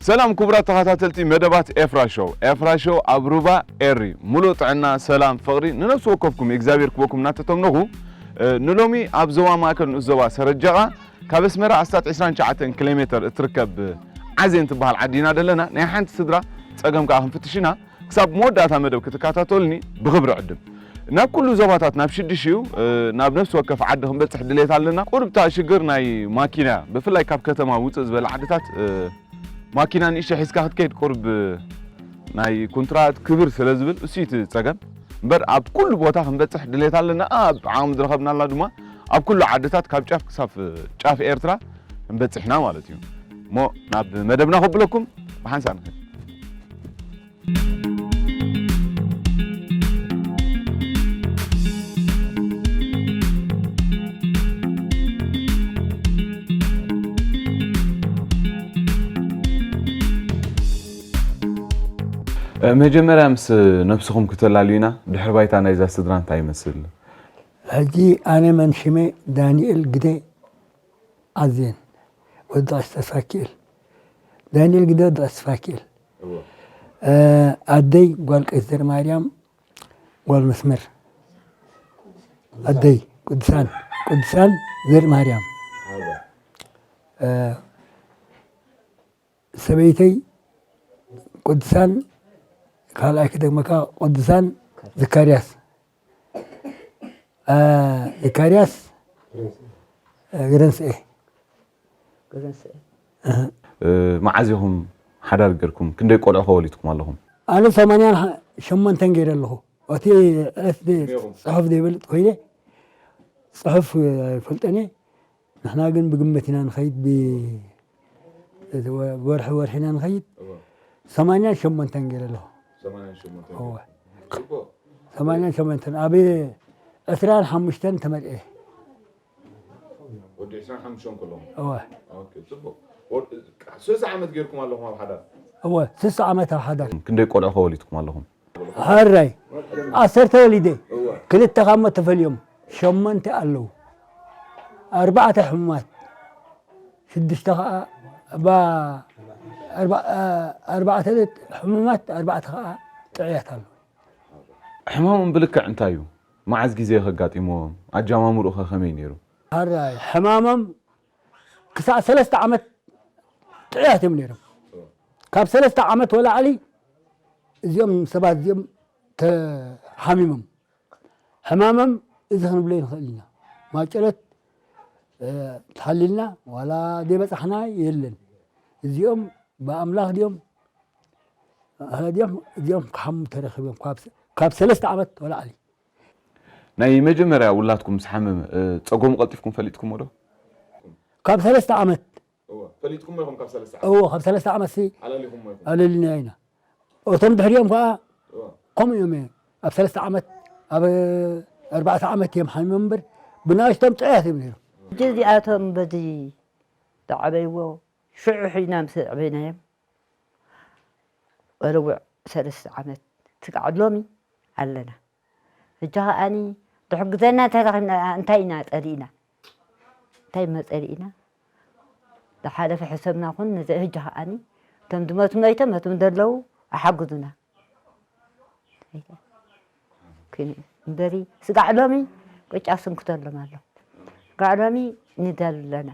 ሰላም ክቡራት ተኸታተልቲ መደባት ኤፍራ ሾው። ኤፍራ ሾው ኣብ ሩባ ኤሪ ሙሉእ ጥዕና፣ ሰላም፣ ፍቕሪ ንነፍሲ ወከፍኩም እግዚኣብሔር ክበኩም እናተተምነኹ፣ እ፣ ንሎሚ ኣብ ዞባ ማእከል ንኡስ ዞባ ሰረጀቓ ካብ ኣስመራ ኣስታት ዕስራን ትሽዓተን ኪሎ ሜተር እትርከብ ዓዜን ትበሃል ዓዲ ኢና ደለና። ናይ ሓንቲ ስድራ ጸገም ከኣ ክንፍትሽ ኢና። ክሳብ መወዳእታ መደብ ክትከታተሉኒ ብኽብሪ ዕድም። ናብ ኩሉ ዞባታት ናብ ሽዱሽቲኡ፣ እ፣ ናብ ነፍሲ ወከፍ ዓዲ ክንበጽሕ ድሌት ኣለና። ቁርብታ ሽግር ናይ ማኪና፣ ብፍላይ ካብ ከተማ ውጽእ ዝበለ ዓድታት፣ እ፣ ማኪና ንእሽተይ ሒዝካ ክትከይድ ቁርብ ናይ ኩንትራት ክብር ስለ ዝብል እሱ እዩ እቲ ጸገም። እምበር ኣብ ኩሉ ቦታ ክንበጽሕ ድሌት ኣለና። ኣብ ዓቕሚ ዝረኸብናላ ድማ ኣብ ኩሉ ዓድታት ካብ ጫፍ ክሳብ ጫፍ ኤርትራ ክንበጽሕ ኢና ማለት እዩ። እሞ ናብ መደብና ከብለኩም ብሓንሳእ ንኸይድ። መጀመርያ ምስ ነብስኹም ክተላልዩና፣ ድሕሪ ባይታ ናይዛ ስድራ እንታይ ይመስል? ሕጂ ኣነ መን ሽመ? ዳንኤል ግደ ኣዜን፣ ወዲ ቀሺ ተስፋኪኤል። ዳንኤል ግደ ወዲ ቀሺ ተስፋኪኤል። እወ። እ፣ ኣደይ ጓል ቀሺ ዘርማርያም፣ ጓል መስመር። ኣደይ ቅዱሳን፣ ቅዱሳን ዘርማርያም። እወ። እ፣ ሰበይተይ ቅዱሳን፣ ካልኣይ ክደግመካ፣ ቅዱሳን ዘካርያስ። እ፣ ዘካርያስ፣ እ፣ ገረንስኤ። ገረንስኤ። እህ። እ፣ መዓዝ ኢኹም ሓዳር ገርኩም? ክንደይ ቆልዑ ከ ወሊድኩም ኣለኹም? ኣነ ሰማንያን ሸሞንተን ገይረ ኣለኹ። እቲ ዕለት ደ-፣ ጽሑፍ ዘይፈልጥ ኮይነ፣ ጽሑፍ ኣይፈልጥን እየ። ንሕና ግን ብግምት ኢና ንኸይድ፣ ብ-፣ ወርሒ ወርሒ ኢና ንኸይድ። እወ። ሰማንያን ሸሞንተን ገይረ ኣለኹ። ሰማንያን ሸሞንተን እወ። ገይርኩም። ጽቡቕ። ሰማንያን ሸሞንተን። ኣብ ዕስራን ሓሙሽተን ተመርኤ። ወዲ ዕስራን ሓሙሽተን ከለኹም? እወ። ኦኬ፣ ጽቡቕ። ወድ-፣ ስልሳ ዓመት ገይርኩም ኣለኹም ኣብ ሓዳር? እወ፣ ስልሳ ዓመት ኣብ ሓዳር። ክንደይ ቆልዑ ከ ወሊድኩም ኣለኹም? ሕራይ፣ ዓሰርተ ወሊደ። እወ። ክልተ ካብ ሞት ተፈልዮም፣ ሸሞንተ ኣለዉ። ኣርባዕተ ሕሙማት፣ ሽዱሽተ ኸኣ ባ-፣ ኣርባ-፣ ኣርባዕተ ሕሙማት፣ ኣርባዕተ ኸኣ ጥዑያት ኣለዉ። ሕማሞም ብልክዕ እንታይ እዩ? መዓዝ ግዜ ከጋጢምዎም? ኣጀማምርኡ ኸ ከመይ ነይሩ? ሕራይ፣ ሕማሞም ክሳዕ ሰለስተ ዓመት ጥዑያት እዮም ነይሮም። ካብ ሰለስተ ዓመት ወላዕሊ እዚኦም ሰባት እዚኦም ተሓሚሞም። ሕማሞም እዚ ክንብሎ ይንኽእል ኢና። ማጨለት፣ እ፣ ተሓሊልና ዋላ ዘይበጻሕና የለን። እዚኦም ብኣምላኽ ድዮም፣ ድዮም፣ እዚኦም ክሓሙ ተረኺቦም ካብ ሰ-፣ ካብ ሰለስተ ዓመት ወላዕሊ። ናይ መጀመርያ ውላድኩም ምስ ሓመመ፣ እ፣ ጸገሙ ቀልጢፍኩም ፈሊጥኩሞ ዶ? ካብ ሰለስተ ዓመት። እወ፣ ፈሊጥኩሞ ኢኹም ካብ ሰለስተ ዓመት? እወ፣ ካብ ሰለስተ ዓመት ሲ ኣላሊኹሞ ኢኹም? ኣለሊና ኢና። እቶም ድሕሪኦም ከኣ እወ። ከምኡ እዮም። ኣብ ሰለስተ ዓመት፣ ኣብ ኣርባዕተ ዓመት እዮም ሓሚሞም እምበር፣ ብናእሽቶም ጥዑያት እዮም ነይሮም። ሕጂ እዚኣቶም በዚ ዝዓበይዎ ሽዑ ሒዝና ምስ ኣዕበይናዮም፣ ወርውዕ ሰለስተ ዓመት ስጋዕ ሎሚ ኣለና። ሕጂ ከኣኒ ትሕግዘና እንተረኺብና እንታይ ኢና ጸሊእና? እንታይ መጸሊእና? ዝሓለፈ ሕሰብና ኩን ነዚ ሕጂ ከኣኒ እቶም ዝመቱ መይቶም፣ እቶም ዘለዉ ኣሓግዙና። እምበሪ ስጋዕ ሎሚ ቅጫ ስንክተሎም ኣሎ። ስጋዕ ሎሚ ንደሊ ኣለና።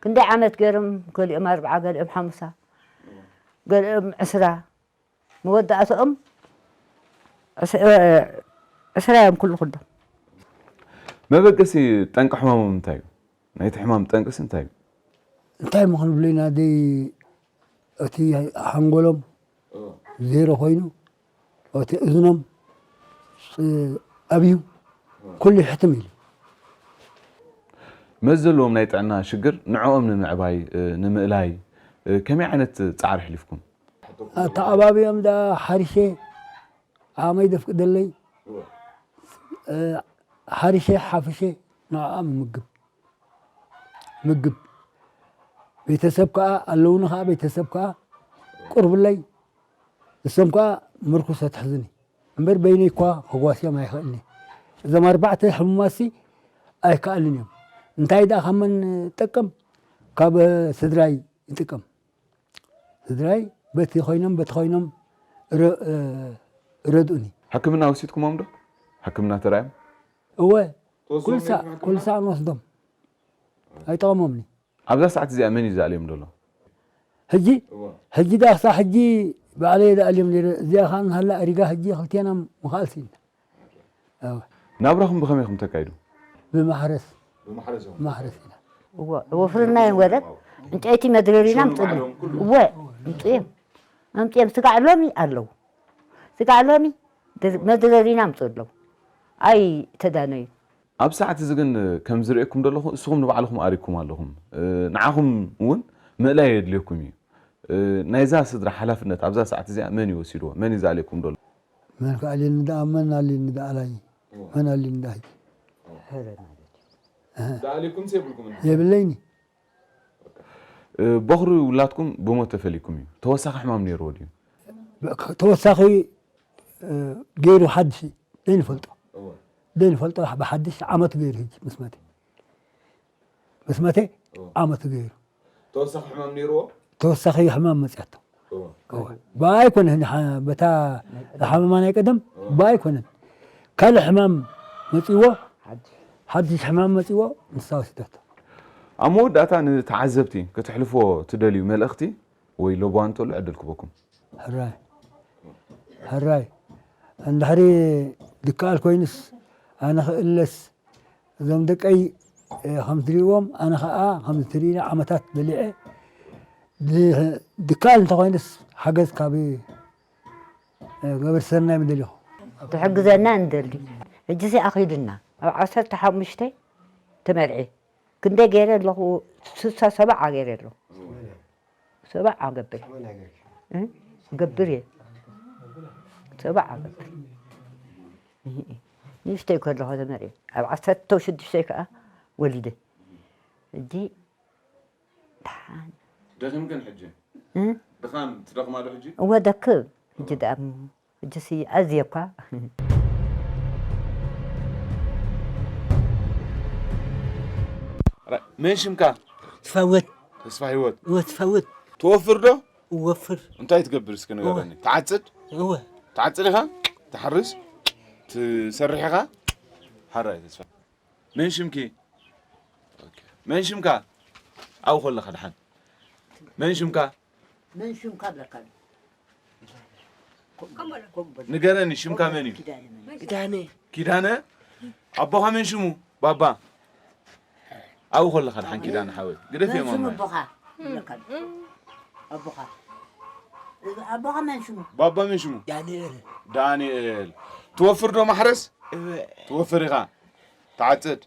ክንደይ ዓመት ገይሮም፣ ገሊኦም ኣርብዓ፣ ገሊኦም ሓሙሳ፣ ገሊኦም ዕስራ፣ መወዳእትኦም ዕስ-፣ እ፣ ዕስራ እዮም ኩሉ ኩሎም። መበገሲ ጠንቂ ሕማሞም እንታይ እዩ? ናይቲ ሕማም ጠንቅስ እንታይ እዩ? እንታይ ምኽንብሉ ኢና ደይ፣ እቲ ሓንጎሎም ዜሮ ኮይኑ፣ እቲ እዝኖም ፅ-፣ ኣብዩ ኩሉ ሕትም ኢሉ። መዚ ዘለዎም ናይ ጥዕና ሽግር ንዕኦም ንምዕባይ፣ እ፣ ንምእላይ፣ እ፣ ከመይ ዓይነት ጻዕሪ ኣሕሊፍኩም? ኣተዓባቢኦም ደኣ ሓሪሸ፣ ዓቕመይ ዘፍቅደለይ፣ እ፣ ሓሪሸ ሓፍሸ ንዕኦም እምግብ። ምግብ። ቤተሰብ ከኣ ኣለውኒ፣ ከኣ ቤተሰብ ከኣ ቅርብለይ፣ እሶም ከኣ ምርኩስ ኣትሕዝኒ። እምበር በይነይ እኳ ከጓስዮም ኣይኽእልኒ። እዞም ኣርባዕተ ሕሙማትሲ ኣይከኣልን እዮም። እንታይ ደኣ ካብ መን እጥቀም? ካብ ስድራይ ይጥቀም። ስድራይ በቲ ኮይኖም በቲ ኮይኖም ረ- እ፣ ረድኡኒ። ሕክምና ወሲድኩሞም ዶ? ሕክምና ተራዮም? እወ፣ ኩሉ ሳዕ ኩሉ ሳዕ ንወስዶም። ኣይጠቐሞምኒ። ኣብዛ ሰዓት እዚኣ መን እዩ ዝኣልዮም ዘሎ? ሕጂ ሕጂ ዳሳ ሕጂ ባዕለይ ዝኣልዮም ነይረ። እዚኣ ከዓ እንሃላ ኣሪጋ ሕጂ ክልቴና ምኻል ሲና። ናብራኹም ብኸመይ ኢኹም ተካይዱ? ብማሕረስ ማሕረስ ኢና። እወ፣ ወፍርና ይወረድ፣ ዕንጨይቲ መድረሪና ምጽሉ። እወ፣ ምጽዮም። ኣምጽዮም ስጋዕ ሎሚ ኣለዉ። ስጋዕ ሎሚ መድረሪና ምጽኡ ኣለዉ። ኣይ ተዳነዩ። ኣብ ሰዓት እዚ ግን ከም ዝርእየኩም ዘለኹ እስኹም ንባዕልኹም ኣሪኩም ኣለኹም። እ፣ ንዓኹም እውን ምእላይ የድልየኩም እዩ። እ፣ ናይዛ ስድራ ሓላፍነት ኣብዛ ሰዓት እዚኣ መን እዩ ወሲድዎ? መን እዩ ዝኣልየኩም ዘሎ? መን ክኣልየኒ ደኣ፣ መን ኣልየኒ ደኣ ኣላዪ? መን ኣልየኒ ደኣ ሕጂ? ዝኣልየኩም የብልኩምን? የብለይኒ። እ፣ በኹሪ ውላድኩም ብሞት ተፈሊኩም እዩ። ተወሳኺ ሕማም ነይርዎ ድዩ? ተወሳኺ፣ እ፣ ገይሩ ሓድሽ ዘይንፈልጦ። ዘይንፈልጦ ብሓድሽ ዓመት ገይሩ ሕጂ ምስ መተ። ምስ መተ ዓመት ገይሩ። ተወሳኺ ሕማም ነይርዎ? ተወሳኺ ሕማም መፅያቶ። እወ። እወ። ብኣይ ኮነ፣ ንሓ-፣ በታ ዝሓመማ ናይ ቀደም ብኣይ ኮነን። ካልእ ሕማም መፅዎ፣ ሓድሽ ሕማም መፅዎ፣ ንሳ ወሲዳቶ። ኣብ መወዳእታ ንተዓዘብቲ ከተሕልፍዎ ትደልዩ መልእኽቲ ወይ ለበዋ እንተሎ ዕድል ክበኩም። ሕራይ፣ ሕራይ፣ እንድሕሪ ድከኣል ኮይኑስ ኣነ ክእለስ እዞም ደቀይ፣ እ፣ ከም ትሪእዎም ኣነ ኸኣ ከም ትሪእኒ ዓመታት በሊዐ ድ-፣ ድከኣል እንተኾይኑስ ሓገዝ ካብ፣ እ፣ ገበር ሰናይ ምደሊኹ። ትሕግዘና እንደሊ። ሕጂ ሲ ኣኺልና ኣብ ዓሰርተ ሓሙሽተ ተመርዒ። ክንደይ ገይረ ኣለኹ? ስሳ ሰብዓ ገይረ ኣለኹ። ሰብዓ ገብር። እ? ገብር እየ። ሰብዓ ገብር። ንእሽተይ ከለኹ ተመርዒ። ኣብ ዓሰርተ ሽዱሽተ ከኣ ወሊደ። ሕጂ ደሓን። ደኺምክን ሕጂ? እ? ድኻም ትደኽማ ዶ ሕጂ? እወ ደክም። ሕጂ ደኣ ሕጂሲ ኣዝየ እኳ። መን ሽምካ? ትፈውት። ተስፋ ህይወት። እወ ትፈውት። ትወፍር ዶ? እወፍር። እንታይ ትገብር እስኪ ንገረኒ። እወ። ትዓጽድ? እወ። ትዓጽድ ኢኻ? ትሓርስ? ትሰርሕ ኢኻ? ሓራይ ተስፋ። መን ሽምኪ? ኦኬ። መን ሽምካ? ኣብኡ ከለኻ ደሓን። መን ሽምካ? መን ሽምካ ኣለካ? ንገረኒ፣ ሽምካ መን እዩ? ኪዳነ። ኪዳነ። ኪዳነ? ኣቦኻ መን ሽሙ? ባባ። ኣብኡ ከለኻ ደሓን ኪዳነ ሓወይ። ግደፍ መን ሽሙ እዮም ኣቦኻ? ኣለካ። ኣቦኻ። ኣቦኻ መን ሽሙ? ባባ መን ሽሙ? ዳንኤል። ዳንኤል። ትወፍር ዶ ማሕረስ? እወ። ትወፍር ኢኻ። ትዓጽድ።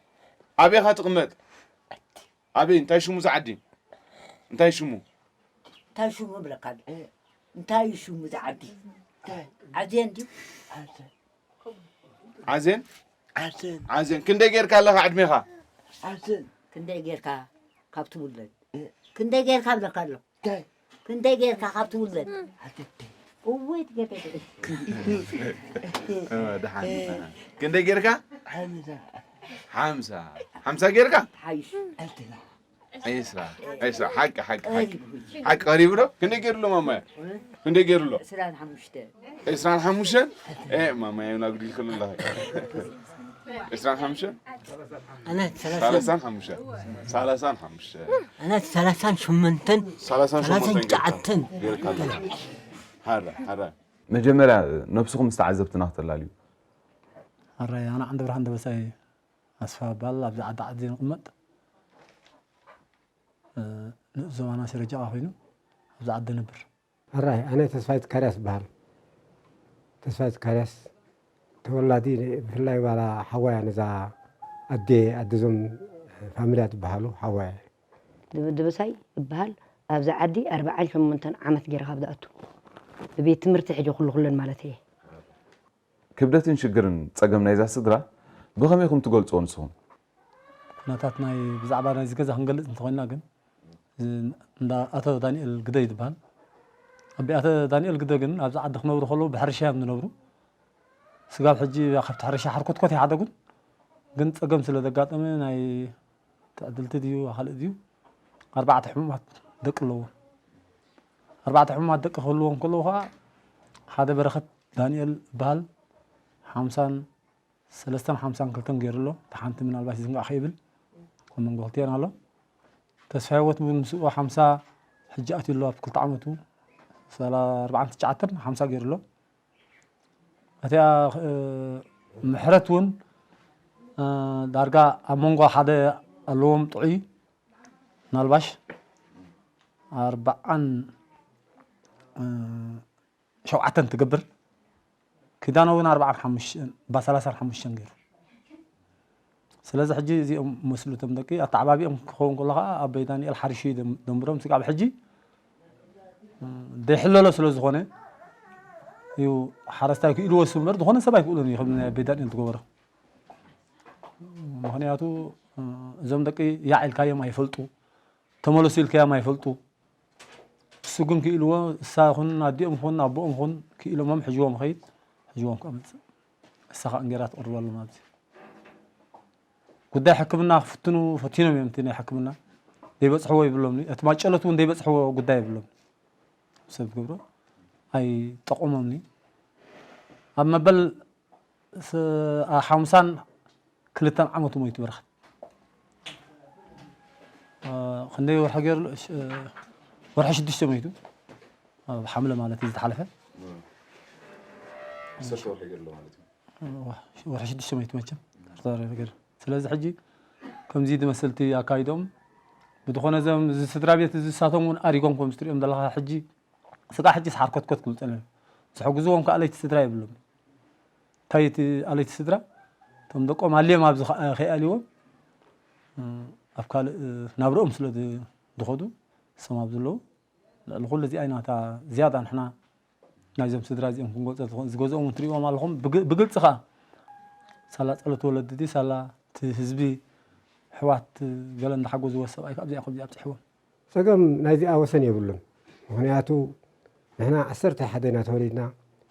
ኣበይ ኢኻ ትቕመጥ? ኣበይ? እንታይ ሽሙ እዚ ዓዲ? እንታይ ሽሙ? እንታይ ሽሙ እብለካ ኣሎ? እንታይ እዩ ሽሙ እዚ ዓዲ? እንታይ? ዓዜን ድዩ? ዓዜን። ዓዜን? ዓዜን። ዓዜን። ክንደይ ጌርካ ኣለኻ ዕድሜኻ? ዓዜን። ክንደይ ጌርካ ካብ ትውለድ? እ። ክንደይ ጌርካ እብለካ ኣሎ? እንታይ? ክንደይ ጌርካ ካብ ትውለድ? ዓሰርተ። እወይ ትገደደ። እ፣ ደሓን። ክንደይ ጌርካ? ሓምሳ። ሓምሳ። ሓምሳ ጌርካ? ሓይሽ። ዕስራ። ዕስራ። ሓቂ፣ ሓቂ፣ ሓቂ። ቀሪቡ። ሓቂ ቀሪቡ ዶ? ክንደይ ጌርሉ ማማያ? እ? ክንደይ ጌርሉ? ዕስራን ሓሙሽተን። ዕስራን ሓሙሽተን? ኤ፣ ማማያ እውን ኣጉዲልክሉ ኣለኺ። ዕስራን ሓሙሽተን? ኣነ ሰላሳን። ሰላሳን ሓሙሽተን። ሰላሳን ሓሙሽተን። ኣነ ሰላሳን ሸሞንተን። ሰላሳን ሸሞንተን ሰላሳን ትሽዓተን። ጌርካ ኣለኻ። ሓራ፣ ሓራ። መጀመርያ ነብስኹም ምስ ተዓዘብትና ክተላልዩ። ሓራይ፣ ኣነ ዓንደ ብርሃን ደበሳይ ኣስፋ እባል፣ ኣብዚ ዓዲ ዓዲ ንቕመጥ። እ፣ ንኡስ ዞባና ሲረጃ ኮይኑ ኣብዚ ዓዲ ነብር። ሕራይ፣ ኣነ ተስፋይ ዘካርያስ እበሃል። ተስፋይ ዘካርያስ ተወላዲ፣ ብፍላይ ዋላ ሓዋያ ነዛ ኣዴ፣ ኣደዞም ፋሚልያ ዝበሃሉ ሓዋያ። ድብ-፣ ድብሳይ እበሃል። ኣብዚ ዓዲ ኣርብዓን ሸሞንተን ዓመት ገይረ ካብ ዝኣቱ። ብቤት ትምህርቲ ሕጂ ኩሉ ኩለን ማለት እየ። ክብደትን ሽግርን ጸገም ናይዛ ስድራ ብኸመይ ኢኹም ትገልጽዎ ንስኹም? ኩነታት ናይ ብዛዕባ ናይዚ ገዛ ክንገልጽ እንተኾይንና ግን፣ እዚ እንዳ ኣቶ ዳንኤል ግደ እዩ ዝበሃል። ኣቢ ኣቶ ዳንኤል ግደ ግን ኣብዚ ዓዲ ክነብሩ ከለዉ ብሕርሻ እዮም ዝነብሩ። ስጋብ ሕጂ ካብቲ ሕርሻ ሕርኮትኮት ይሓደጉን፣ ግን ጸገም ስለ ዘጋጠመ ናይ ትዕድልቲ ድዩ ካልእ ድዩ ኣርባዕተ ሕሙማት ደቂ ኣለዎም። ኣርባዕተ ሕሙማት ደቂ ክህልዎ እንከለዉ ከዓ ሓደ በረኸት ዳንኤል ዝበሃል ሓምሳን ሰለስተን ሓምሳን ክልተን ገይሩ ኣሎ። እታ ሓንቲ ምናልባት ዝንጋዕ ከይብል ከም መንጎ ክልቲኤን ኣሎ። ተስፋ ህይወት እውን ምስኡ ሓምሳ ሕጂ ኣትዩ ኣሎ። ኣብ ክልተ ዓመቱ ሰላ- ኣርባዓን ትሽዓተን ሓምሳ ገይሩ ኣሎ። እቲኣ እ፣ ምሕረት እውን እ፣ ዳርጋ ኣብ መንጎ ሓደ ኣለዎም ጥዑይ ምናልባሽ ኣርባዓን እ፣ ሸውዓተን ትገብር። ኪዳኖ እውን ኣርባዓን ሓሙሽተን ባ ሰላሳን ሓሙሽተን ገይሩ። ስለዚ ሕጂ እዚኦም መስሉ እቶም ደቂ ኣተዓባቢኦም ክኸውን ከሎ ከዓ ኣቦይ ዳንኤል ሓሪሹ እዩ ደም- ደንብሮም ስጋብ ሕጂ እ፣ ደይሕለሎ ስለ ዝኾነ እዩ። ሓረስታይ ክኢልዎ እሱ እምበር ዝኾነ ሰብ ኣይክእሎን እዩ ከም ናይ ኣቦይ ዳንኤል ዝገበሮ። ምኽንያቱ እ፣ እዞም ደቂ ያዕ ኢልካዮም ኣይፈልጡ፣ ተመለሱ ኢልካዮም ኣይፈልጡ። እሱ ግን ክኢልዎ እሳ ይኹን ኣዲኦም ይኹን ኣቦኦም ይኹን ክኢሎሞም ሕጅዎም ኸይድ ሕጅዎም ክመፅእ እሳ ከዓ እንጌራ ትቕርበሎም ኣብዚ ጉዳይ ሕክምና ክፍትኑ ፈቲኖም እዮም። እቲ ናይ ሕክምና ዘይበፅሕዎ ይብሎምኒ። እቲ ማጨሎት እውን ዘይበፅሕዎ ጉዳይ ይብሎም ሰብ ገብሮ ኣይጠቆሞምኒ። ኣብ መበል ስ- ኣ- ሓምሳን ክልተን ዓመቱ ሞይቱ በረኸት። እ፣ ክንደይ ወርሒ ገይሩ? ሽ- ወርሒ ሽዱሽተ ሞይቱ። ኣብ ሓምለ ማለት እዩ ዝተሓለፈ። ሰተ ወርሒ ገሎ ማለት እዩ። ወርሒ ሽዱሽተ ሞይቱ መቸም። ተርታሪ ነገር። ስለዚ ሕጂ ከምዚ ዝመሰልቲ ኣካይዶም ብዝኾነ ዘም እዚ ስድራ ቤት እዚ ሳቶም እውን ኣሪጎም ከም ዝትሪኦም ዘለኻ ሕጂ ስጋ ሕጂ ሓርኮትኮት ክብሉ ጸኒሖም። ዝሕግዝዎም ከዓ ኣለይቲ ስድራ የብሎም። እንታይ እቲ ኣለይቲ ስድራ እቶም ደቆም ኣልዮም ኣብዚ ከ- ከይኣልዎም እ፣ ኣብ ካልእ እ፣ ናብርኦም ስለ ዝ- ዝኸዱ እሶም ኣብ ዘለዉ ልዕሊ ኩሉ እዚኣ ኢና እታ ዝያዳ ንሕና ናይዞም ስድራ እዚኦም ክንገልጾ ዝኸ- ዝገዝኦም እውን ትሪእዎም ኣለኹም። ብግ- ብግልጺ ከዓ ሳላ ጸሎት ወለዲ ድዩ ሳላ እቲ ህዝቢ ኣሕዋት ገለ እንዳሓገዝዎ ሰብኣይ ካብ እዚኣ ከምዚ ኣብፅሕዎም። ጸገም ናይዚኣ ወሰን የብሉን። ምኽንያቱ ንሕና ዓሰርተ ሓደ ኢና ተወሊድና፣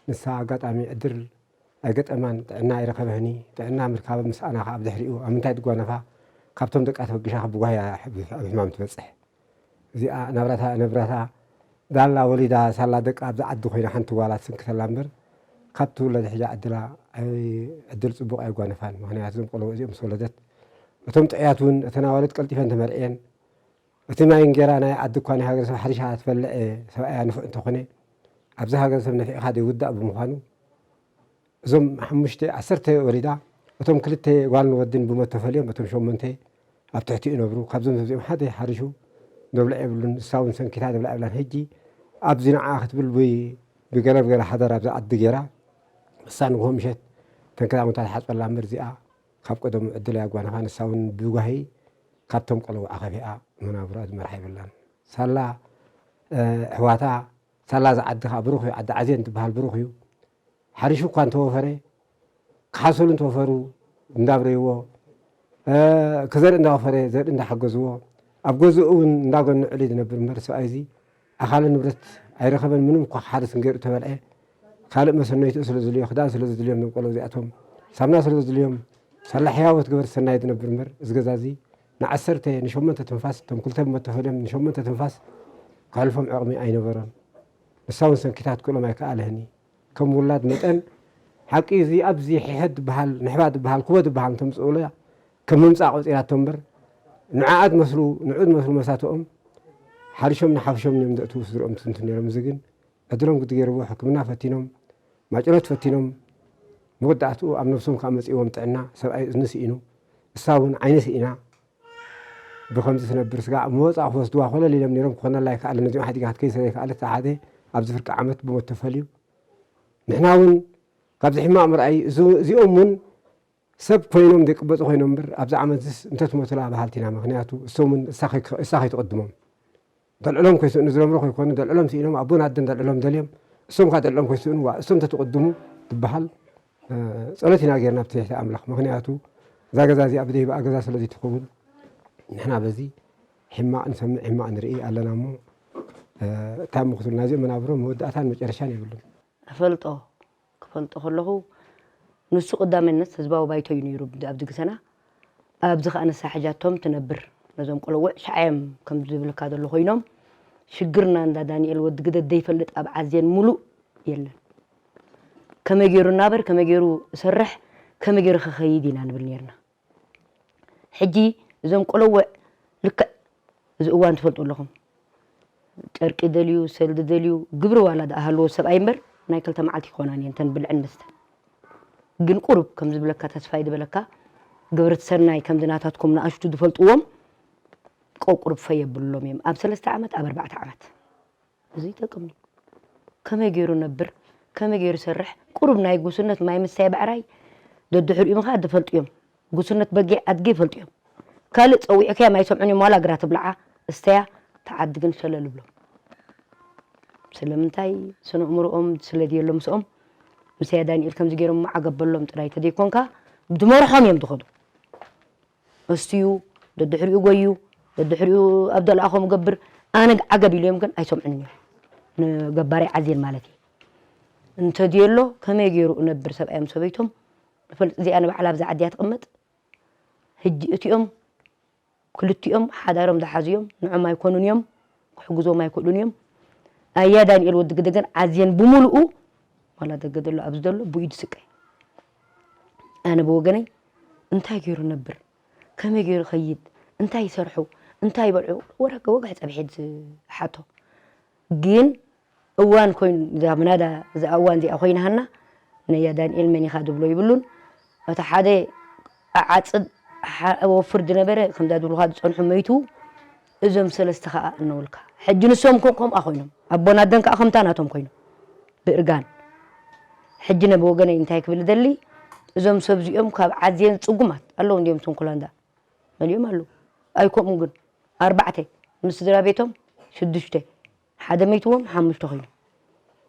ንሳ ኣጋጣሚ ዕድል ኣይገጠማን፣ ጥዕና ኣይረኸበህኒ። ጥዕና ምርካበ ምስኣና ከዓ ብድሕሪኡ ኣብ ምንታይ ትጓነፋ? ካብቶም ደቃ ተበጊሻ ብጓህያ ኣብ ሕማም ትበጽሕ። እዚኣ ናብራታ ነብራታ ዳላ ወሊዳ ሳላ ደቃ ኣብዚ ዓዲ ኮይና ሓንቲ ጓላ ትስንክተላ እምበር ካብ ትውለድ ሕጃ ዕድላ ኣይ- ዕድል ጽቡቕ ኣይጓነፋን። ምኽንያቱ እዞም ቆልዑ እዚኦም ምስ ወለደት እቶም ጥዕያት እውን እተን ኣዋልድ ቀልጢፈን ተመርዕየን። እቲ ማይ እንጌራ ናይ ዓዲ እኳ ናይ ሃገረሰብ ሓሪሻ ትበልዕ ሰብኣያ ንፉዕ እንተኾነ ኣብዚ ሃገረሰብ ነፊዕኻ ዘይውዳእ ብምዃኑ እዞም ሓሙሽተ ዓሰርተ ወሊዳ እቶም ክልተ ጓልን ወድን ብሞት ተፈልዮም እቶም ሸሞንተ ኣብ ትሕቲ ይነብሩ። ካብዞም ሰብዚኦም ሓደ ሓሪሹ ደብልዕ የብሉን። ንሳ እውን ሰንኪታ ደብልዕ የብላን። ሕጂ ኣብዚ ንዓ ክትብል ብይ ብገለ ብገለ ሓዳር ኣብዚ ዓዲ ገይራ ንሳ ንግሆ ምሸት ተን ክዳውንታ ትሓፅበላ እምበር እዚኣ ካብ ቀደሙ ዕድል ኣያጓነፋ። ንሳ እውን ብጓሂ ካብቶም ቆልዑ ዓኸፊኣ መናብሮ ዝመርሓ የብላን። ሳላ ኣሕዋታ ሳላ ዝዓዲ ከዓ ብሩኽ እዩ። ዓዲ ዓዜን ትበሃል ብሩኽ እዩ። ሓሪሹ እኳ እንተወፈረ ክሓሰሉ እንተወፈሩ እንዳብረይዎ ክዘርኢ እንዳወፈረ ዘርኢ እንዳሓገዝዎ ኣብ ገዝኡ እውን እንዳገንዕሉ ዝነብር እምበር ሰብኣይ እዚ ኣኻለ ንብረት ኣይረኸበን። ምንም እኳ ክሓርስ እንገይሩ ተበልዐ ካልእ መሰነይትኡ ስለ ዝልዮ ክዳን ስለ ዝድልዮም ዞም ቆልዑ እዚኣቶም ሳምና ስለ ዝድልዮም ሳላ ሕያወት ገበር ሰናይ ዝነብር እምበር እዚ ገዛ እዚ ንዓሰርተ ንሸሞንተ ትንፋስ እቶም ክልተ ብሞት ተፈልዮም ንሸሞንተ ትንፋስ ከሕልፎም ዕቕሚ ኣይነበሮን። ንሳ እውን ሰንኪታት ክእሎም ኣይከኣለህኒ። ከም ውላድ መጠን ሓቂ እዚ ኣብዚ ሕሕድ ዝበሃል ንሕባ ዝበሃል ኩቦ ዝበሃል እንተምፅኡላ ከም ምምፃእ ቆፂራቶ እምበር ንዓኣ ዝመስሉ ንዑ ዝመስሉ መሳትኦም ሓሪሾም ንሓፍሾም እዮም ዘእትዉ ስድርኦም ትንትን ነይሮም። እዚ ግን ዕድሎም ግዲ ገይርዎ ሕክምና ፈቲኖም ማጨሎት ፈቲኖም መወዳእትኡ ኣብ ነብሶም ከዓ መፂእዎም ጥዕና ሰብኣይ እዝኒ ስኢኑ እሳ እውን ዓይኒ ስኢና ብኸምዚ ትነብር ስጋ መወፃ ክወስድዋ ኮለል ኢሎም ነይሮም ክኾነላ ይከኣለ ነዚኦም ሓዲጋ ክትከይ ስለ ይከኣለት ሓደ ኣብዚ ፍርቂ ዓመት ብሞት ተፈልዩ ንሕና እውን ካብዚ ሕማቕ ምርኣይ እዚኦም እውን ሰብ ኮይኖም ዘይቅበፁ ኮይኖም እምበር ኣብዚ ዓመት ዝስ እንተትሞቱላ በሃልቲ ኢና ምክንያቱ እሶም እውን እሳ ከይትቕድሞም ደልዕሎም ከይስእኑ ዝነብሩ ከይኮኑ ደልዕሎም ስኢኖም ኣቦን ኣደን ደልዕሎም ደልዮም እሶም ከዓ ደልዕሎም ከይስእኑ ዋ እሶም ተትቕድሙ ትበሃል ጸሎት ኢና ጌርና ብትሕቲ ኣምላኽ ምክንያቱ እዛ ገዛ እዚኣ ብደይበኣ ገዛ ስለ ዘይትኸውን ንሕና በዚ ሕማቕ ንሰምዕ ሕማቕ ንርኢ ኣለና እሞ እንታይ እሞ ክትብልና እዚኦም መናብሮ መወዳእታን መጨረሻን የብሉን። እፈልጦ ክፈልጦ ከለኹ ንሱ ቀዳመነት ህዝባዊ ባይቶ እዩ ነይሩ ኣብዚ ግሰና ኣብዚ ከዓ ንሳ ሕጃቶም ትነብር ነዞም ቆለውዕ ሸዓዮም ከም ዝብልካ ዘሎ ኮይኖም ሽግርና እንዳ ዳንኤል ወዲ ግደት ዘይፈልጥ ኣብ ዓዜን ሙሉእ የለን። ከመይ ገይሩ እናበር፣ ከመይ ገይሩ እሰርሕ፣ ከመይ ገይሩ ክኸይድ ኢና ንብል ነርና። ሕጂ እዞም ቆለወዕ ልክዕ እዚ እዋን ትፈልጡ ኣለኹም። ጨርቂ ደልዩ፣ ሰልዲ ደልዩ፣ ግብሪ ዋላ ደኣ ሃልዎ ሰብኣይ እምበር ናይ ክልተ መዓልቲ ክኾናን እየን እተን ብልዕን መስተን። ግን ቁሩብ ከም ዝብለካ ተስፋይ ዝበለካ ገበርቲ ሰናይ ከምዚ ናታትኩም ንኣሽቱ ዝፈልጥዎም ቆ-፣ ቁሩብ ፈየብሎም እዮም። ኣብ ሰለስተ ዓመት፣ ኣብ ኣርባዕተ ዓመት። እዚ ይጠቅም እዩ። ከመይ ገይሩ ነብር፣ ከመይ ገይሩ ይሰርሕ፣ ቁሩብ ናይ ጉስነት ማይ ምስታይ ባዕራይ ደድሕሪኡ ምኻድ ዝፈልጡ እዮም። ጉስነት በጊዕ ኣድጊ ይፈልጡ እዮም። ካልእ ጸዊዕካዮም ኣይሰምዑን እዮም፣ ዋላ ግራ ትብልዓ፣ እስተያ፣ ተዓዲ ግን ሸለል ይብሎም። ስለምንታይ? ስነ ኣእምሮኦም ስለ ድየሎ ምስኦም፣ ምሳያ ዳንኤል ከምዚ ገይሮም ዓገብ በሎም ጥራይ ተደይኮንካ፣ ብትመርሖም እዮም ዝኸዱ። ኣስትዩ፣ ደድሕሪኡ ጎዩ፣ ደድሕሪኡ ኣብ ደልኣኾም ገብር፣ ኣነ ዓገብ ኢለዮም ግን ኣይሰምዑን እዮም። ንገባሪ ዓዜን ማለት እዩ። እንተድየሎ ከመይ ገይሩ እነብር ሰብኣዮም ሰበይቶም ንፈልጥ። እዚኣ ንባዕላ ኣብዛ ዓዲ እያ ትቕመጥ። ሕጂ እቲኦም ክልቲኦም ሓዳሮም ዝሓዙ እዮም፣ ንዖም ኣይኮኑን እዮም፣ ክሕግዞም ኣይክእሉን እዮም። ኣያ ዳንኤል ወዲ ግደ ግን ዓዝየን ብምሉኡ፣ ዋላ ደገ ዘሎ ኣብዚ ዘሎ ብኢዱ ስቀ። ኣነ ብወገነይ እንታይ ገይሩ ነብር፣ ከመይ ገይሩ ኸይድ፣ እንታይ ይሰርሑ፣ እንታይ ይበልዑ፣ ወረገ ወግሕ ጸብሒ ዝሓቶ። ግን እዋን ኮይኑ፣ እዛ ምናዳ እዛ እዋን እዚኣ ኮይናሃና፣ ነያ ዳንኤል መን ኢኻ ዝብሎ ይብሉን። እቲ ሓደ ዓጽድ ሓ-፣ ወፍር ዝነበረ፣ ከምዛ ዝብሉኻ ዝጸንሑ መይቱ፣ እዞም ሰለስተ ኸኣ እነውልካ። ሕጂ ንሶም ኮ-፣ ከምኣ ኮይኖም፣ ኣቦን ኣደን ከኣ ከምታ ናቶም ኮይኖም፣ ብእርጋን። ሕጂ ነ ብወገነይ እንታይ ክብል እደሊ፣ እዞም ሰብ እዚኦም ካብ ዓዝየን ጽጉማት ኣለዉ፣ እንዲዮም ስንኩላንዳ መሊኦም ኣለዉ። ኣይኮምኡ ግን፣ ኣርባዕተ፣ ምስ ስድራ ቤቶም ሽዱሽተ፣ ሓደ መይትዎም ሓሙሽተ ኮይኑ።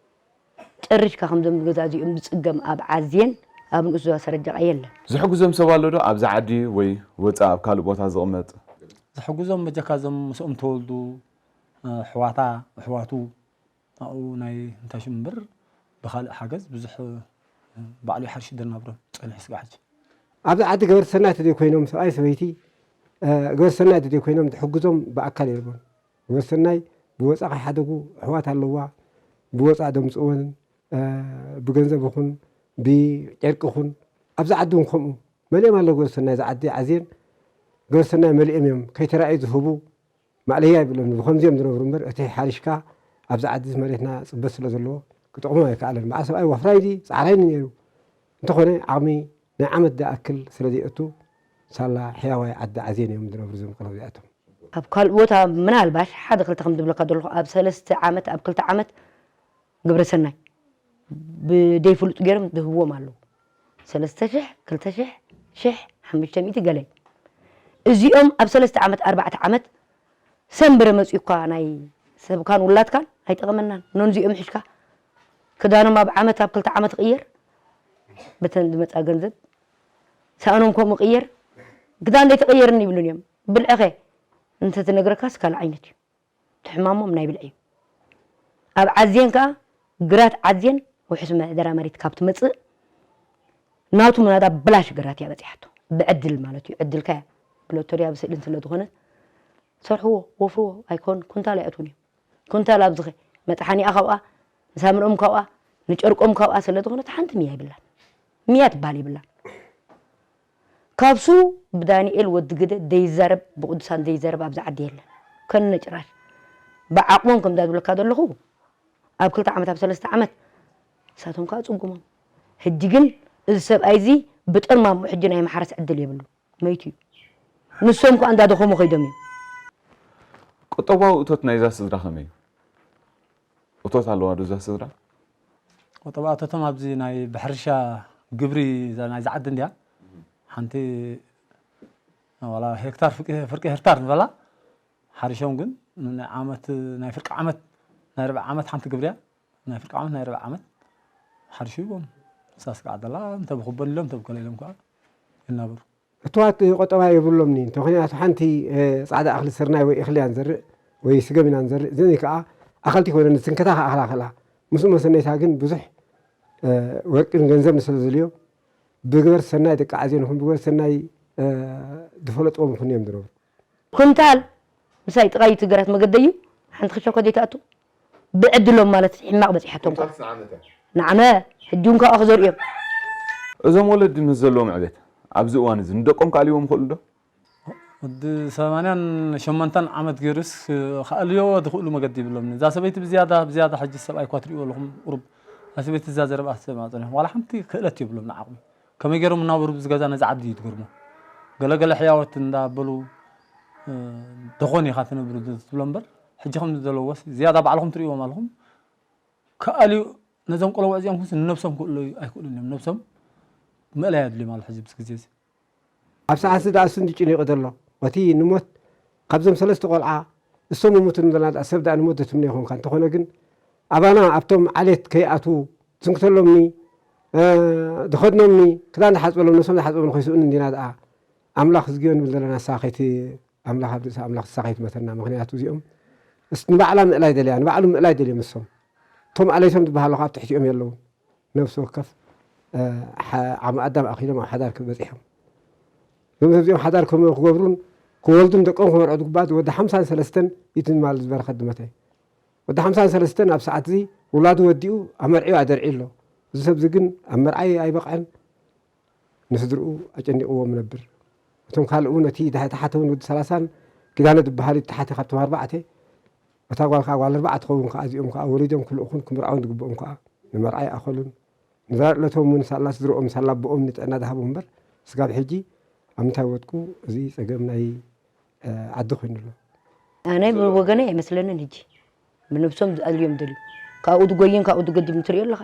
ጨሪሽካ ከምዞም ገዛ እዚኦም ዝጽገም ኣብ ዓዝየን ኣብ ንኡስ ዞባ ሰረጀቓ የለን። ዝሕግዞም ሰብ ኣሎ ዶ ኣብዛ ዓዲ ወይ ወጻእ ኣብ ካልእ ቦታ ዝቕመጥ? ዝሕግዞም በጃካ እዞም ምስኦም ተወልዱ፣ እ፣ ኣሕዋታ፣ ኣሕዋቱ፣ ኣብኡ ናይ እንታይ ሽም እምበር ብኻልእ ሓገዝ ብዙሕ፣ እ፣ ባዕሉ ይሓርሽ ደናብሮም ጸኒሑ ስጋዕ ሕጂ። ኣብዚ ዓዲ ገበርቲ ሰናይ ተዘይኮይኖም ሰብኣይ ሰበይቲ፣ እ፣ ገበርቲ ሰናይ ተዘይኮይኖም ዝሕግዞም ብኣካል የልቦን። ገበርቲ ሰናይ ብወጻ ከይሓደጉ ኣሕዋት ኣለዋ፣ ብወጻ ደምጽእወን፣ እ፣ ብገንዘብ ይኹን ብጨርቂ ይኹን። ኣብዚ ዓዲ እውን ከምኡ መሊኦም ኣለዉ። ገበርቲ ሰናይ እዛ ዓዲ ዓዝየን ገበርቲ ሰናይ መሊኦም እዮም። ከይተራእዩ ዝህቡ ማእለያ ይብሎም። ብኸምዚ እዮም ዝነብሩ እምበር እቲ ሓሪሽካ ኣብዚ ዓዲ እዚ መሬትና ጽበት ስለ ዘለዎ ክጠቕሞም ኣይከኣለን። በዓል ሰብኣይ ዋፍራይ ድዩ ጻዕራይ ነይሩ። እንተኾነ ዓቕሚ ናይ ዓመት ዝኣክል ስለ ዘይእቱ ሳላ ሕያዋይ ዓዲ ዓዝየን እዮም ዝነብሩ እዞም ቆልዑ እዚኣቶም። ኣብ ካልእ ቦታ ምናልባሽ ሓደ ክልተ ከም ዝብለካ ዘለኹ ኣብ ሰለስተ ዓመት፣ ኣብ ክልተ ዓመት ግብረ ሰናይ ብደይፍሉጥ ገይሮም ዝህብዎም ኣለዉ። ሰለስተ ሽሕ፣ ክልተ ሽሕ፣ ሽሕ፣ ሓሙሽተ ሚእቲ ገለ። እዚኦም ኣብ ሰለስተ ዓመት፣ ኣርባዕተ ዓመት ሰንበረ መጺኡ እኳ ናይ ሰብካን ውላድካን ኣይጠቐመናን። ነንዚኦም ሒዝካ ክዳኖም ኣብ ዓመት፣ ኣብ ክልተ ዓመት ይቕየር። በተን ዝመጻ ገንዘብ ሳእኖም ከምኡ ይቕየር። ክዳን ዘይተቐየርኒ ይብሉን እዮም። ብልዕኸ እንተትነግረካስ ካልእ ዓይነት እዩ። እቲ ሕማሞም ናይ ብልዒ እዩ። ኣብ ዓዝየን ከኣ ግራት ዓዝየን ውሑስ ምሕደራ መሬት ካብ ትመጽእ ናቱ ምናዳ ብላሽ ግራት እያ በጺሓቶ። ብዕድል ማለት እዩ። ዕድልካ እያ። ብሎተሪ ኣብ ስእልን ስለ ዝኾነ ሰርሕዎ፣ ወፍርዎ፣ ኣይኮን ኩንታል ኣይኣትዉን እዮም። ኩንታል ኣብዝኸ መጥሓኒኣ ካብኣ፣ ንሳምንኦም ካብኣ፣ ንጨርቆም ካብኣ ስለ ዝኾነት ሓንቲ ሚያ ይብላን። ሚያ ትበሃል ይብላን። ካብሱ ብዳንኤል ወዲ ግደ ዘይዛረብ፣ ብቅዱሳን ዘይዛረብ ኣብዚ ዓዲ የለን። ከነ ጭራሽ ብዓቕሞም ከምዛ ዝብለካ ዘለኹ ኣብ ክልተ ዓመት፣ ኣብ ሰለስተ ዓመት ንሳቶም ከኣ ጽጉሞም። ሕጂ ግን እዚ ሰብኣይ እዚ ብጠርማሙ ሕጂ ናይ ማሕረስ ዕድል የብሉ። መይቱ እዩ። ንሶም ከኣ እንዳደኸሙ ከይዶም እዮም። ቁጠባዊ እቶት ናይዛ ስድራ ከመይ እዩ? እቶት ኣለዋ ዶ እዛ ስድራ? ቁጠባዊ እቶቶም ኣብዚ ናይ ብሕርሻ ግብሪ እዛ ናይዛ ዓዲ እንድያ። ሓንቲ ዋላ ሄክታር ፍርቂ፣ ፍርቂ ሄክታር ንበላ ሓሪሾም ግን ናይ ዓመት፣ ናይ ፍርቂ ዓመት፣ ናይ ርብዒ ዓመት ሓንቲ ግብሪ እያ። ናይ ፍርቂ ዓመት፣ ናይ ርብዒ ዓመት ሓሪሹ ይቦም። ንሳስ ከዓ ደላ እንተ ብኹበን ኢሎም፣ እንተ ብከለ ኢሎም ከዓ ይናበሩ። እትዋት ቆጠባ የብሎምኒ። እንተ ምኽንያቱ ሓንቲ፣ እ፣ ጻዕዳ እኽሊ ስርናይ ወይ እኽሊ ኢና ንዘርእ ወይ ስገም ኢና ንዘርእ። እዘን ከኣ ኣኸልቲ ኮይነን ዝትንከታ ከኣ ኣኽላ ኣኽላ። ምስኡ መሰነይታ ግን ብዙሕ፣ እ፣ ወርቅን ገንዘብን ስለ ዘድልዮ ብግበር ሰናይ ደቂ ዓዜን ይኹን ብግበር ሰናይ፣ እ፣ ዝፈለጥዎም ይኹን እዮም ዝነብሩ። ኩንታል ምሳይ ጥቓይ እቲ ግራት መገደዩ ሓንቲ ክሻ እኳ ዘይትኣቱ ብዕድሎም ማለት ሕማቕ በፂሓቶም እኳ። ንዓመ ሕጂ እውን ካብኣ ክዘርእዮም። እዞም ወለዲ ምስ ዘለዎም ዕቤት ኣብዚ እዋን እዚ ንደቆም ክኣልይዎም ይኽእሉ ዶ? ወዲ ሰማንያን ሸሞንተን ዓመት ገይሩስ ክኣልዮ ዝኽእሉ መገዲ ይብሎምን። እዛ ሰበይቲ ብዝያዳ ብዝያዳ ሕጂ ሰብኣይ እኳ ትርእይዎ ኣለኹም ቁሩብ እዛ ሰበይቲ እዛ ዘረብኣ ትሰምዕ ኣጸኒሖም ዋላ ሓንቲ ክእለት የብሎም ንዓቕሚ ከመይ ገይሮም እናበሩ ብዚ ገዛ ነዚ ዓዲ እዩ ትገርሞ። ገለገለ ሕያወት እንዳበሉ ደኾን ኢኻ ትነብር ትብሎ እምበር ሕጂ ከም ዘለዎስ ዝያዳ ባዕልኹም ትርእይዎም ኣለኹም ክኣልዩ ነዞም ቆለውዕ እዚኦም ኩንስ ንነብሶም ክእለዩ ኣይክእሉን እዮም። ነብሶም ምእላይ ኣድልዮም ኣሎ ሕዚ ብዚ ግዜ እዚ። ኣብ ሰዓት እዚ ደኣ እሱ እንዲ ጭኒቑ ዘሎ እቲ ንሞት ካብዞም ሰለስተ ቆልዓ እሶም ይሙቱ ንብለና ደኣ ሰብ ደኣ ንሞት ዘትምኖ ይኾንካ እንተኾነ ግን ኣባና ኣብቶም ዓሌት ከይኣትዉ ዝስንክተሎምኒ ዝኸድኖምኒ ክዳን ዝሓፅበሎም ነብሶም ዝሓፅበሎም ከይስእኑ እንዲና ደኣ ኣምላኽ ዝግዮ ንብል ዘለና ንስኻ ከይቲ ኣምላኽ ኣብ ርእሲ ኣምላኽ ንስኻ ከይትመተና ምኽንያቱ እዚኦም ንባዕላ ምእላይ ደልያ ንባዕሉ ምእላይ ደልዮም እሶም እቶም ኣለይቶም ዝበሃሉ ኣብ ትሕቲኦም የለውን ነብሲ ወከፍ ዓሚ ኣዳም ኣኺሎም ኣብ ሓዳር በፂሖም እዞም ሰብ እዚኦም ሓዳር ከም ክገብሩን ክወልዱን ደቆም ክመርዑ ዝግባእ ወዲ ሓምሳን ሰለስተን እዩ ትማል ዝበረኸት ድመተይ ወዲ ሓምሳን ሰለስተን ኣብ ሰዓት እዚ ውላዱ ወዲኡ ኣመርዒዩ ኣደርዒ ኣሎ እዚ ሰብ እዚ ግን ኣብ መርዓይ ኣይበቕዐን ንስድርኡ ኣጨኒቕዎም ነብር እቶም ካልእ እውን እቲ ተሓተ እውን ወዲ ሰላሳን ኪዳነ ዝበሃል ተሓተ ካብቶም ኣርባዕተ እታ ጓል ከዓ ጓል ኣርባዕተ ትኸውን ከዓ እዚኦም ከዓ ወሊዶም ክልእኹን ክምርዓውን ዝግብኦም ከዓ ንመርዓ ይኣኸሉን ንዛር ዕለቶም እውን ሳላ ስድርኦም ሳላ ኣቦኦም ንጥዕና ዝሃቦም እምበር ስጋብ ሕጂ ኣብ ምንታይ ወጥቁ እዚ ፀገም ናይ ዓዲ ኮይኑ ኣሎ። ኣነ ብወገነይ ኣይመስለንን ሕጂ ብነብሶም ዝኣልዮም ደልዩ ካብኡ ዝጎይን ካብኡ ዝገድም ትሪኦ ኣለኻ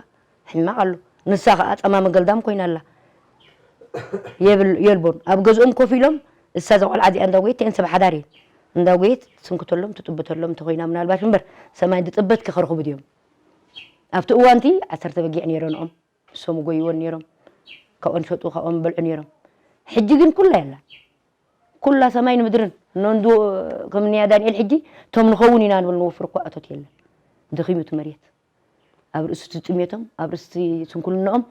ሕማቕ ኣሎ ንሳ ከዓ ፀማም ገልዳም ኮይና ኣላ የልቦን ኣብ ገዝኦም ኮፍ ኢሎም እሳ እዛ ቆልዓ እዚኣ እንዳጎየት እተን ሰብ ሓዳር እየን እንዳጎየት ትስንክተሎም ትጥብተሎም እንተኮይና ምናልባሽ እምበር ሰማይ ዝጥበት ክኸርኽቡ ድዮም ኣብቲ እዋንቲ ዓሰርተ በጊዕ ነይረንኦም እሶም ጎይወን ነይሮም ካብኦን ሸጡ ካብኦን በልዑ ነይሮም ሕጂ ግን ኩላ የላ ኩላ ሰማይን ምድርን ነንዱ ከም ንያ ዳንኤል ሕጂ እቶም ንኸውን ኢና ንብል ንወፍር እኳ እቶት የለን ደኺሙ እቲ መሬት ኣብ ርእሲ እቲ ጥሜቶም ኣብ ርእሲ እቲ ስንኩልንኦም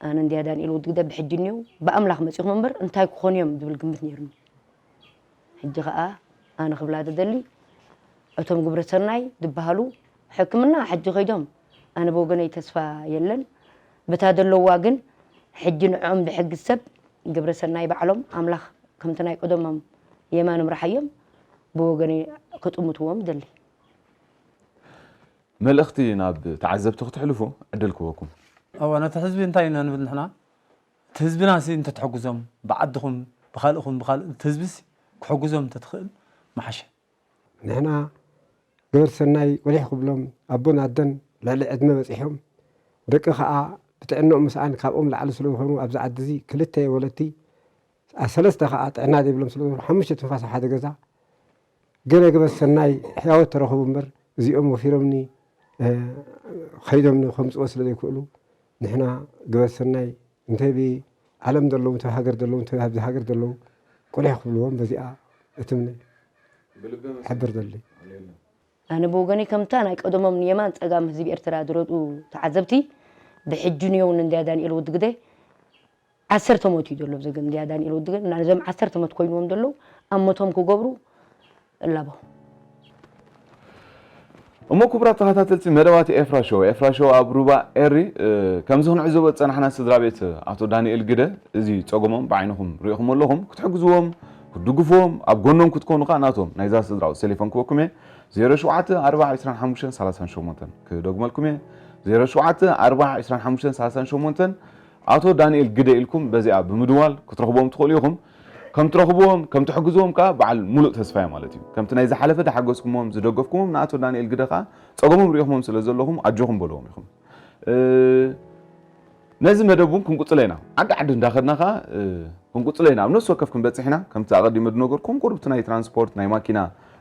ኣነ እንድያ ዳንኤል ወዲ ግደ ብሕጂ እኒው ብኣምላኽ መፂኹም እምበር እንታይ ክኾኑ እዮም ዝብል ግምት ነይሩኒ ሕጂ ኸዓ ኣነ ክብላ ዝደሊ እቶም ግብረ ሰናይ ዝበሃሉ ሕክምና ሕጂ ከይዶም ኣነ ብወገነይ ተስፋ የለን ብታ ዘለዋ ግን ሕጂ ንዕኦም ዝሕግዝ ሰብ ግብረ ሰናይ ባዕሎም ኣምላኽ ከምቲ ናይ ቀደሞም የማኖም ረሓዮም ብወገነይ ክጥምትዎም ደሊ። መልእኽቲ ናብ ተዓዘብቲ ክትሕልፉ ዕድል ክህበኩም። እወ ነቲ ህዝቢ እንታይ ኢና ንብል ንሕና እቲ ህዝብና ሲ እንተትሕግዞም ብዓድኹም ብኻልእኹም ብኻልእ እቲ ህዝቢ ሲ ክሕግዞም እንተትኽእል ምሓሸ። ንሕና ገበር ሰናይ ወሊሕ ክብሎም ኣቦን ኣደን ልዕሊ ዕድመ በፂሖም ደቂ ከዓ ብጥዕንኦም ምስኣን ካብኦም ላዕሊ ስለዝኾኑ ኣብዚ ዓዲ እዚ ክልተ ወለድቲ ሰለስተ ከዓ ጥዕና ዘይብሎም ስለዝኾኑ ሓሙሽተ ትንፋስ ኣብ ሓደ ገዛ ገለ ግበር ሰናይ ሕያወት ተረኽቡ እምበር እዚኦም ወፊሮምኒ ከይዶምኒ ከምፅዎ ስለ ዘይክእሉ ንሕና ግበር ሰናይ እንተ ዓለም ዘለዉ እንተ ሃገር ዘለዉ እንተ ኣብዚ ሃገር ዘለዉ ቁሊሕ ክብልዎም በዚኣ እትምነ ሕብር ዘለ ኣነ ብወገነይ ከምታ ናይ ቀደሞም ንየማን ፀጋም ህዝቢ ኤርትራ ዝረድኡ ተዓዘብቲ ብሕጂ ንየው ንእንድያ ዳንኤል ወዲ ግደ ዓሰርተ ሞት እዩ ዘሎ ብዘገም እንድያ ዳንኤል ወዲ ግደ ናዞም ዓሰርተ ሞት ኮይንዎም ዘለዉ ኣብ ሞቶም ክገብሩ እላቦ እሞ ክቡራት ተኸታተልቲ መደባት ኤፍራ ሾው ኤፍራ ሾው ኣብ ሩባ ኤሪ ከምዚ ክንዕዘቦ ዝፀናሕና ስድራ ቤት ኣቶ ዳንኤል ግደ እዚ ፀገሞም ብዓይንኹም ሪኢኹም ኣለኹም ክትሕግዝዎም ክትድግፍዎም ኣብ ጎኖም ክትኮኑ ከዓ ናቶም ናይዛ ስድራ ቁፅሪ ቴሌፎን ክበኩም እየ 07 425 38 ክደግመልኩም እየ 07 425 38 ኣቶ ዳንኤል ግደ ኢልኩም በዚኣ ብምድዋል ክትረኽቦም ትኽእሉ ኢኹም። ከም ትረኽብዎም ከም ትሕግዝዎም ከኣ በዓል ሙሉእ ተስፋ እየ ማለት እዩ። ከምቲ ናይ ዝሓለፈ ዝሓገዝኩሞም ዝደገፍኩሞም ንኣቶ ዳንኤል ግደ ከኣ ጸገሞም ርኢኹሞም ስለ ዘለኹም ኣጆኹም በልዎም ኢኹም። ነዚ መደብ እውን ክንቅጽሎ ኢና። ዓዲ ዓዲ እንዳኸድና ከኣ ክንቅጽሎ ኢና። ኣብ ነፍሲ ወከፍ ክንበጽሕ ኢና። ከምቲ ኣቐዲመ ዝነገርኩም ቁሩብ እቲ ናይ ትራንስፖርት ናይ ማኪና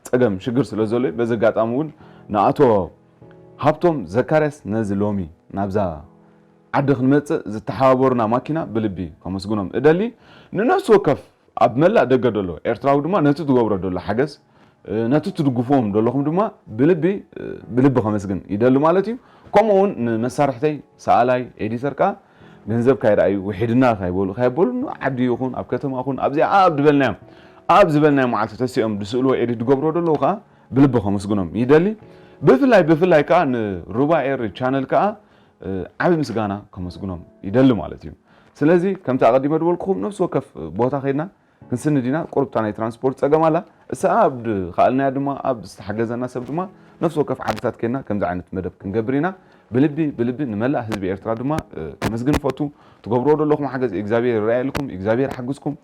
ጸገም ሽግር ስለ ዘሎ እዩ። በዚ ኣጋጣሚ እውን ንኣቶ ሃብቶም ዘካርያስ ነዚ ሎሚ ናብዛ ዓዲ ክንመጽእ ዝተሓባበሩና ማኪና ብልቢ ከመስግኖም እደሊ። ንነፍሲ ወከፍ ኣብ መላእ ደገ ደሎ ኤርትራዊ ድማ ነቲ ትገብሮ ደሎ ሓገዝ ነቲ ትድግፍዎም ደለኹም ድማ ብልቢ ብልቢ ከመስግን ይደሊ ማለት እዩ። ከምኡ እውን ንመሳርሕተይ ሰኣላይ ኤዲተር ከኣ ገንዘብ ካይረኣዩ ውሒድና ካይበሉ ካይበሉ ዓዲ ይኹን ኣብ ከተማ ይኹን ኣብዚኣ ኣብ ዝበልናዮም ኣብ ዝበልናዮም መዓልቲ ተሲኦም ዝስእልዎ ኤዲት ዝገብርዎ ደለዉ ከኣ ብልቢ ከመስግኖም ይደሊ። ብፍላይ ብፍላይ ከዓ ንሩባ ኤር ቻነል ከዓ ዓቢ ምስጋና ከመስግኖም ይደሊ ማለት እዩ። ስለዚ ከምቲ ኣቐዲመ ዝበልኩኹም ነፍሲ ወከፍ ቦታ ከይድና ክንስንድ ኢና። ቁርብታ ናይ ትራንስፖርት ጸገም ኣላ። እሳ ኣብ ዝኸኣልናዮ ድማ ኣብ ዝተሓገዘና ሰብ ድማ ነፍሲ ወከፍ ዓድታት ከይድና ከምዚ ዓይነት መደብ ክንገብር ኢና። ብልቢ ብልቢ ንመላእ ህዝቢ ኤርትራ ድማ ከመስግን እፈቱ። ትገብርዎ ዘለኹም ሓገዝ እግዚኣብሔር ይረኣየልኩም፣ እግዚኣብሔር ይሓግዝኩም።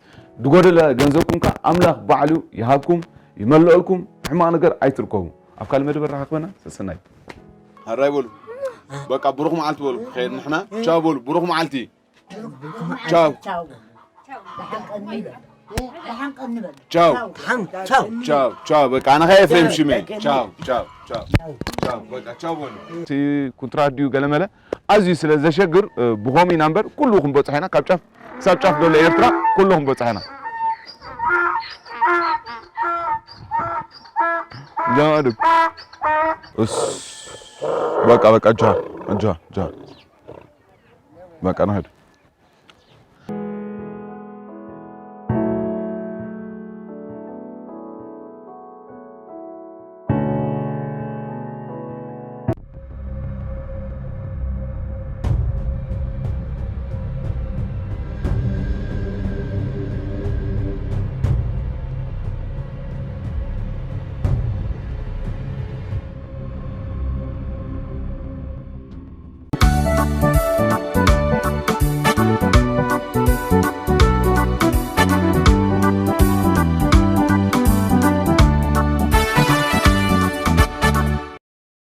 ዝጎደለ ገንዘብኩም ከኣ ኣምላኽ ባዕሉ ይሃብኩም፣ ይመልአልኩም፣ ሕማቕ ነገር ኣይትርከቡ። ኣብ ካልእ መደብ ኣራኻኽበና። ሰሰናዩ። ሃራይ በሉ። በቃ ብሩኽ መዓልቲ በሉ። ከይድ ንሕና። ቻው በሉ። ብሩኽ መዓልቲ። ቻው። ቻው። ቻው። ቻው። በቃ ኣነ ከ ኤፍሬም ሽሜ። ቻው፣ ቻው፣ ቻው። ቻው። በቃ ቻው በሉ። እቲ ኩንትራት ድዩ ገለመለ ኣዝዩ ስለ ዘሸግር፣ እ፣ ብኸምኡ ኢና እምበር ኩሉ ክንበጽሖ ኢና። ካብ ጫፍ ክሳብ ጫፍ ዘሎ ኤርትራ ኩሉ ክንበጽሖ ኢና። ጃ ድብ። እስ። በቃ፣ በቃ፣ ጃ፣ ጃ፣ ጃ። በቃ ንኸይድ።